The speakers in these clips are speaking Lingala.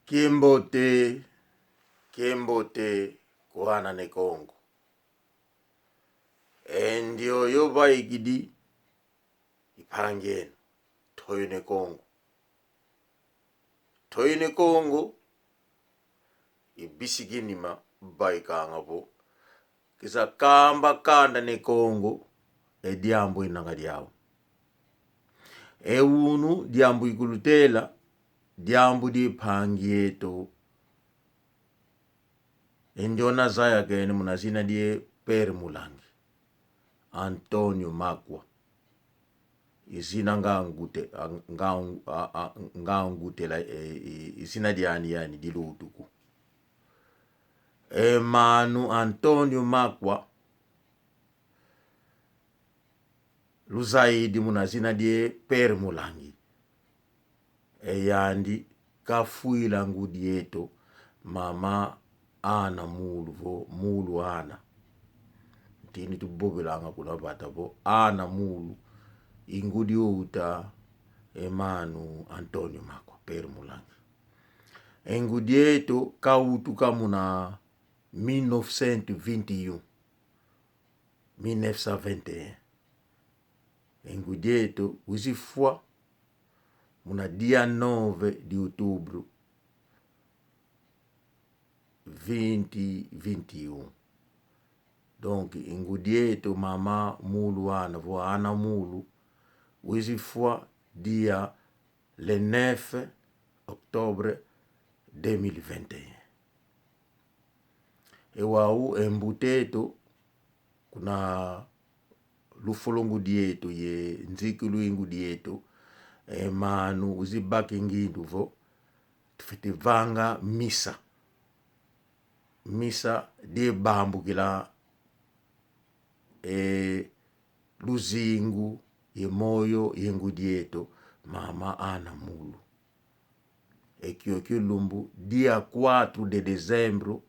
Kimbote, kimbote kuhana ne Kongo. Endio yo baigidi ipangeno toyo ne Kongo. Toyo ne Kongo ibisiginima baikanga bo kisa kamba kanda ne Kongo ediambo inanga diawo. Ewunu diambo ikulutela diambu dipangi yetu endiona zaya kene munazina die Pere Mulangi Antonio Makwa izina ngangute ngangutela izina diani yani dilutuku Emanu Antonio Makwa luzaidi munazina die Pere Mulangi eyandi kafuila ngudi yetu mama ana mulu vo mulu ana ntini tubobelanga kuna bata vo ana mulu ingudi outa emanu Antonio Makwa Pere Mulangi engudi yetu kautuka muna 1921 1921 engudi yetu uzifua muna dia 9 de outubro 2021 donc ingudi yetu mama mulu ana vo ana mulu wizifua dia le 9 octobre 2021 ewau embutetu kuna lufulungu dietu ye nzikilu ingu dietu emanu uzibaki ngindu vo tufite vanga misa misa dibambukila e luzingu ye moyo yengu dietu mama ana mulu ekio kilumbu dia 4 de dezembro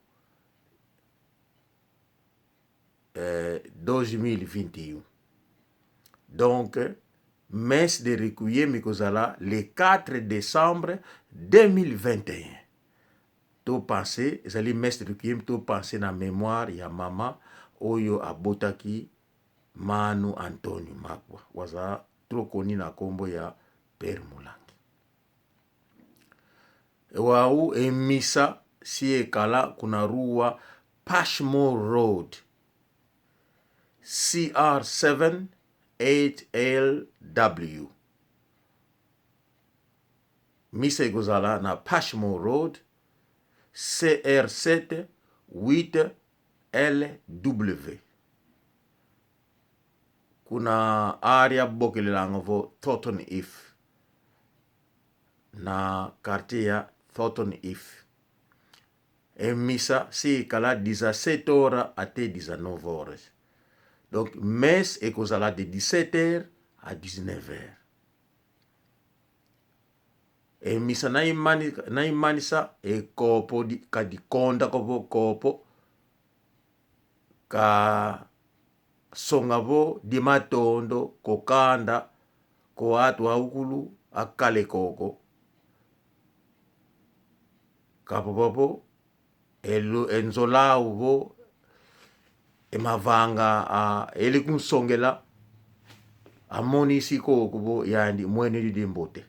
2021 donc messe de requiem ekozala le 4 décembre 2021 to pense ezali messe de requiem to pense na mémoire ya mama oyo abotaki Manu Antonio Makwa waza trop connu na kombo ya Père Mulangi ewau emisa si ekala kuna rua Pashmore Road CR7 8LW misa ekozala na Pashmore Road CR7 8LW kuna area bokelelanga vo Thornton If na quartier ya Thornton If emisa si ekala 17 horas ate 19 horas donc messe ekozala de 17 heures à 19 heures emisa naimanisa ekopo kadikonda kopo kopo ka songa vo dimatondo kokanda ko atu aukulu akale koko kapopopo enzolau vo emavanga a eli kunsongela amonisi koko vo yandi mwene lidi mbote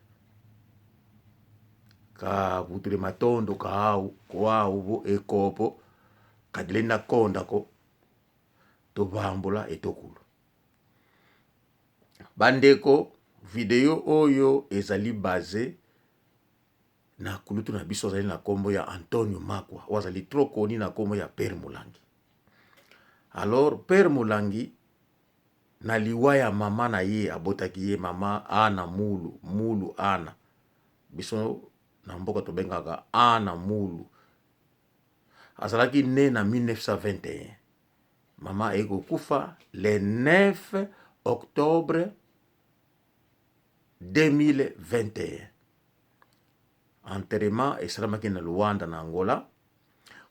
ka vutule matondo kaau koau vo ekopo kadilenda kondako tobambola etokulu bandeko video oyo ezali base na kulutu na biso azali na kombo ya Antonio Makwa oyo azali trop connu na kombo ya Père Mulangi alors Père Mulangi na liwa ya mama na ye abotaki ye mama Ana Mulu Mulu Ana biso na mboka tobengaka Ana Mulu azalaki ne na 1921 mama aye kokufa le 9 octobre 2021 enterrement esalamaki na Luanda na Angola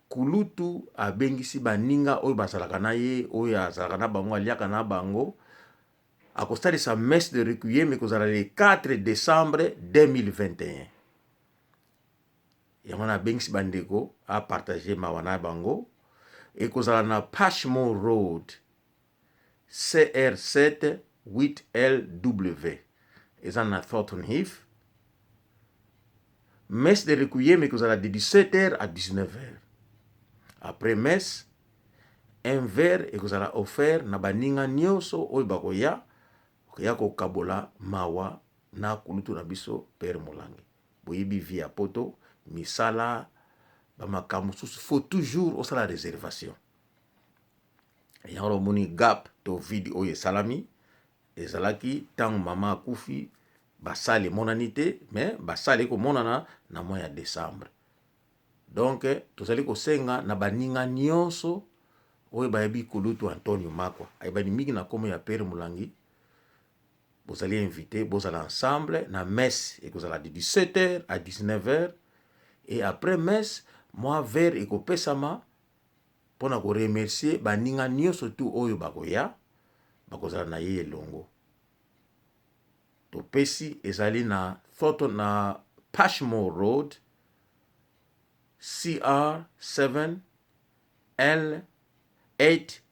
kulutu abengisi baninga oyo bazalaka na ye oyo azalaka na bango aliaka na bango akosalisa messe de requiem ekozala le 4 décembre 2021. Yango wana abengisi bandeko apartage mawa na bango. Ekozala na Pashmore Road, CR7 8LW, eza na Thornton Heath. Messe de requiem ekozala de 17h à 19h. Après messe, un verre ekozala offert na baninga nyonso oyo bakoya koya kokabola mawa na kulutu na biso Père Molangi. Boyebi vie ya poto, misala, bamakambo mosusu, faut toujours osala réservation. Yango omoni gap to vide oyo esalami, ezalaki ntango mama akufi, basale emonani te, mais basale ekomonana na mois ya décembre. Donc tozali kosenga na baninga nyonso oyo bayebi kulutu Antonio Makwa, ayebani mingi na nkombo ya Père Molangi, bozali invité, bozala ensemble na messe. Ekozala de 17h à 19h, et après messe, mwa verre ekopesama mpona koremercier baninga nyonso tu oyo bakoya, bakozala na ye elongo. Topesi ezali na Thornton, na Pashmore Road, CR7 L 8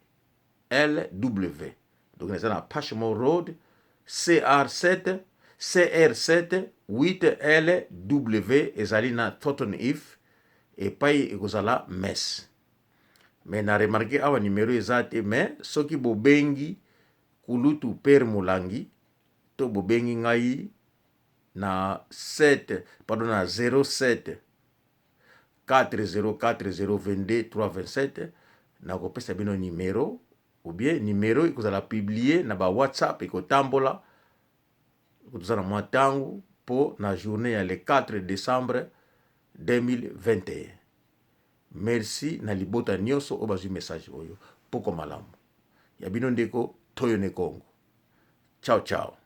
LW. Donc eza na Pashmore Road, CR7 CR7 8 LW, ezali na Thornton Heath, epai ekozala messe. Mais na remarquer awa numero eza te, mais soki bobengi kulutu Père Molangi to bobengi ngai na 7, pardon, na 07 40 40 22 327, nakopesa bino numero, ou bien numero ekozala publié na ba WhatsApp, ekotambola. Toza na mwa ntango mpo na journée ya le 4 décembre 2021. Merci na libota nyonso oyo bazwi message oyo. Poko malamu ya bino, ndeko Toyo Ne Kongo. Ciao ciao.